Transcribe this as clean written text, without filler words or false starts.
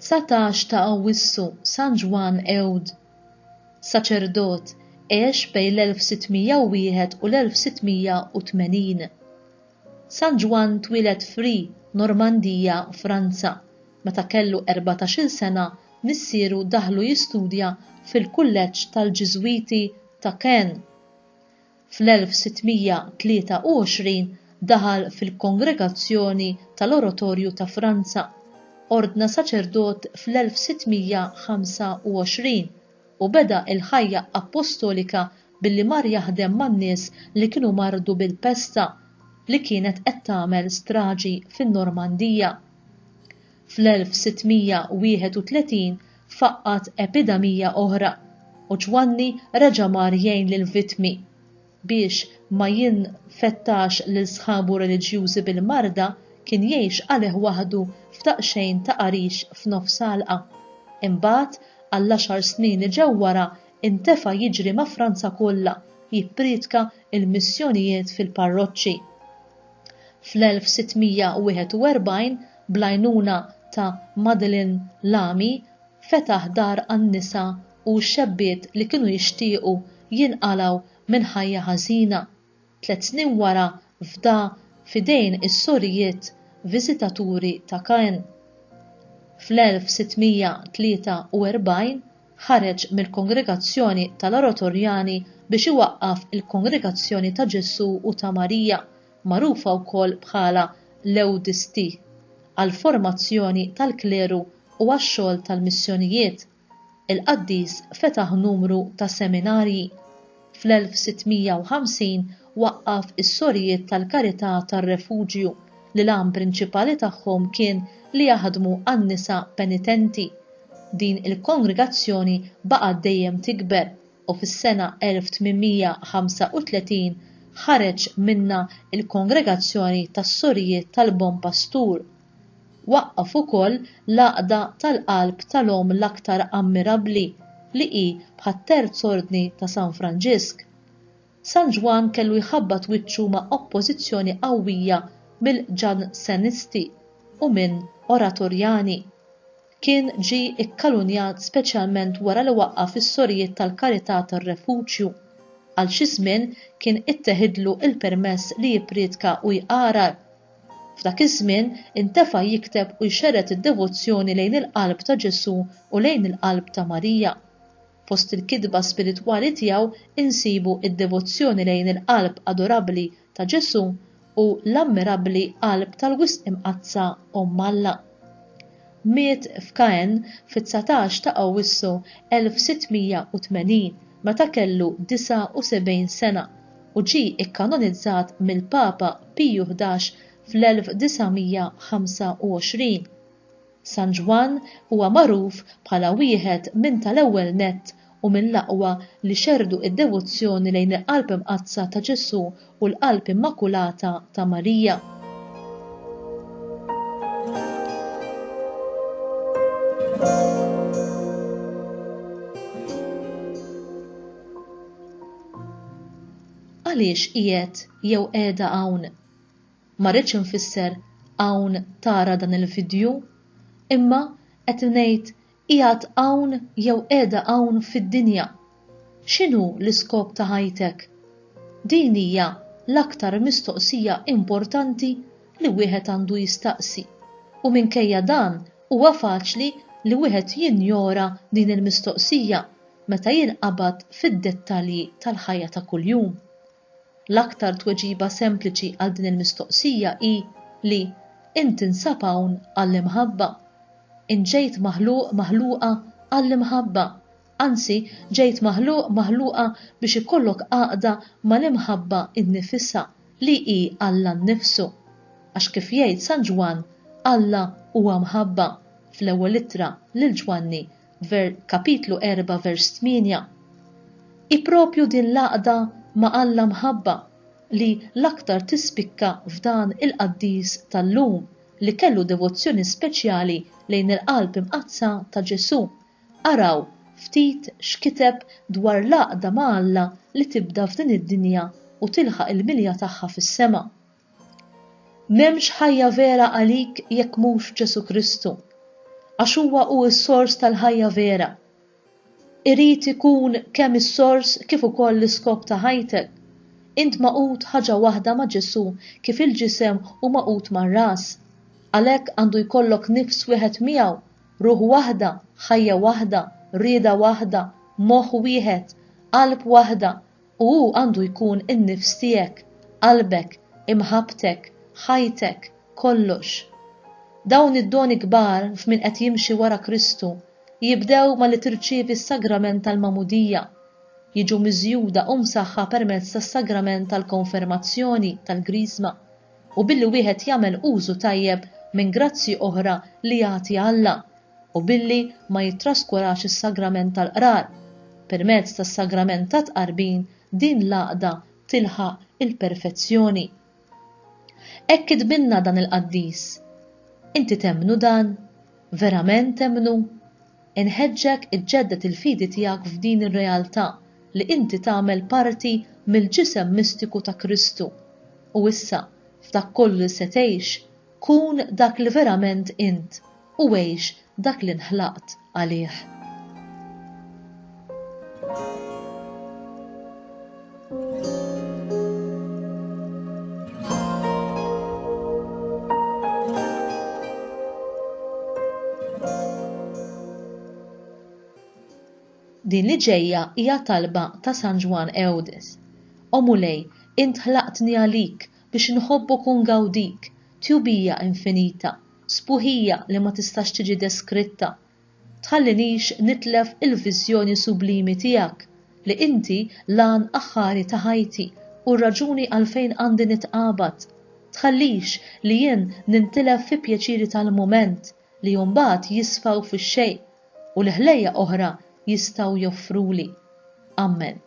19 ta' Awwissu, San Ġwann Eudes, saċerdot, għex bejn l-1601 u l-1680. San Ġwann twieled f'Rie, Normandija, Franza. Meta kellu erbatax-il sena, missieru daħlu jistudja fil-kulleġġ tal-Ġiżwiti ta' Caen. Fl-1623 daħal fil-Kongregazzjoni tal-Oratorju ta' Franza, ordna saċerdot fl-1625 u beda l-ħajja appostolika billi mar jaħdem man-nies li kienu mardu bil-pesta li kienet qed tagħmel straġi fin-Normandija. Fl-1631 faqqgħet epidamija oħra u Ġwanni reġa' mar jgħin lill-vittmi. Biex ma jinfettax lil sħabu reliġjużi bil-marda kien jgħix għalih waħdu f'daqsxejn ta' għarix f'nofs għalqa. Imbagħad, għall-għaxar snin li ġew wara intefa' jiġri ma' Franza kollha jipprietka l-missjonijiet fil-parroċċi. Fl-1641, bl-għajnuna ta' Madeleine Lamy, fetaħ dar għan-nisa u x-xebbiet li kienu jixtiequ jinqalgħu minn ħajja ħażina. Tliet snin wara fda f'idejn is-sorijiet viżitaturi ta' Caen. Fl-1643 ħareġ mill-Kongregazzjoni tal-Oratorjani biex iwaqqaf il-Kongregazzjoni ta' Ġesù u ta' Marija, magħrufa wkoll bħala l-Ewdisti, għall-formazzjoni tal-kleru u għax-xogħol tal-missjonijiet. Il-qaddis fetaħ numru ta' seminarji. Fl-1650 waqqaf is-Sorijiet tal-Karità tar-Refuġju li l-għan prinċipali tagħhom kien li jaħdmu għan-nisa penitenti. Din il-kongregazzjoni baqgħet dejjem tikber u fis-sena 1835 ħareġ minnha l-Kongregazzjoni tas-Sorijiet tal-Bon Pastur. Waqqaf ukoll l-Għaqda tal-Qalb tal-Omm l-Aktar Ammirabbli li hi bħat-Terz Ordni ta' San Franġisk. San Ġwann kellu jħabbat wiċċu ma' oppożizzjoni qawwija mill-Ġansenisti u minn Oratorjani. Kien ġie kkalunjat speċjalment wara li waqqaf is-Sorijiet tal-Karità tar-Refuġju. Għal xi żmien kien itteħidlu l-permess li jipprietka u jqarar. F'dak iż-żmien intefa' jikteb u jxerred id-devozzjoni lejn il-Qalb ta' Ġesù u lejn il-Qalb ta' Marija. Fost il-kitba spiritwali tiegħu insibu d-devozzjoni lejn il-Qalb Adorabbli ta' Ġesù u l-ammirabbli Qalb tal-Wisq Imqaddsa Omm Alla. Miet f'Caen fit-19 ta' Awwissu 1680 meta kellu 79 sena u ġie kkanonizzat mill-Papa Piju 11 fl-1925. San Ġwann huwa magħruf bħala wieħed minn tal-ewwel nett u mill-aqwa li xerrdu d-devozzjoni lejn il-Qalb Imqaddsa ta' Ġesù u l-Qalb Immakulata ta' Marija. Għaliex qiegħed jew qiegħda hawn? Ma rridx infisser hawn tara dan il-vidju, imma qed ngħid qiegħed hawn jew qiegħda hawn fid-dinja. X'inhu l-iskop ta' ħajtek? Din hija l-aktar mistoqsija importanti li wieħed għandu jistaqsi. U minkejja dan huwa faċli li wieħed jinjora din il-mistoqsija meta jinqabad fid-dettalji tal-ħajja ta' kuljum. L-aktar tweġiba sempliċi għal din il-mistoqsija hi li int tinsab hawn għall-imħabba. Int ġejt maħluq, maħluqa għall-imħabba. Anzi, ġejt maħluq, maħluqa biex ikollok għaqda mal-imħabba nnifisha, li hi Alla nnifsu. Għax kif jgħid San Ġwann, Alla huwa mħabba, fl-ewwel ittra lil Ġwanni ver kapitlu 4 vers 8. Hi propju din l-għaqda ma' Alla mħabba li l-aktar tispikka f'dan il-qaddis tal-lum li kellu devozzjoni speċjali lejn il-Qalb Imqaddsa ta' Ġesù. Araw ftit x'kiteb dwar l-għaqda ma' Alla li tibda f'din id-dinja u tilħaq il-milja tagħha fis-sema. M'hemmx ħajja vera għalik jekk mhux f'Ġesù Kristu. Għax huwa hu s-sors tal-ħajja vera. Irid ikun kemm is-sors kif ukoll l-iskop ta' ħajtek. Int magħqud ħaġa waħda ma' Ġesù kif il-ġisem hu magħqud mar-ras. Għalhekk għandu jkollok nifs wieħed miegħu, ruħ waħda, ħajja waħda, rieda waħda, moħħ wieħed, qalb waħda, u hu għandu jkun in-nifs tiegħek, qalbek, imħabbtek, ħajtek, kollox. Dawn id-doni kbar f'min qed jimxi wara Kristu jibdew malli tirċievi s-sagrament tal-Magħmudija, jiġu miżjuda u msaħħa permezz tas-sagrament tal-Konfermazzjoni, tal-Griżma, u billi wieħed jagħmel użu tajjeb minn grazzji oħra li jagħti Alla, u billi ma jittraskurax is-sagrament tal-Qrar. Permezz tas-sagrament tat-Tqarbin din l-għaqda tilħaq il-perfezzjoni. Hekk kitbilna dan il-qaddis. Inti temmnu dan? Verament temmnu? Inħeġġek iġġedded il-fidi tiegħek f'din ir-realtà li inti tagħmel parti mill-ġisem mistiku ta' Kristu. U issa, f'dak kollu li se tgħix, kun dak li verament int u għix dak li nħlaqt għalih. Din li ġejja hija talba ta' San Ġwann Eudes. O Mulej, int ħlaqtni għalik biex inħobbok u ngawdik, tjubija infinita, sbuħija li ma tistax tiġi deskritta. Tħallinix nitlef il-viżjoni sublimi tiegħek, li inti l-għan aħħari ta' ħajti u r-raġuni għalfejn għandi nitqabad. Tħallix li jien nintilef fi pjaċiri tal-mument li mbagħad jisfaw fix-xejn u li ħlejjaq oħra jistgħu joffruli. Ammen.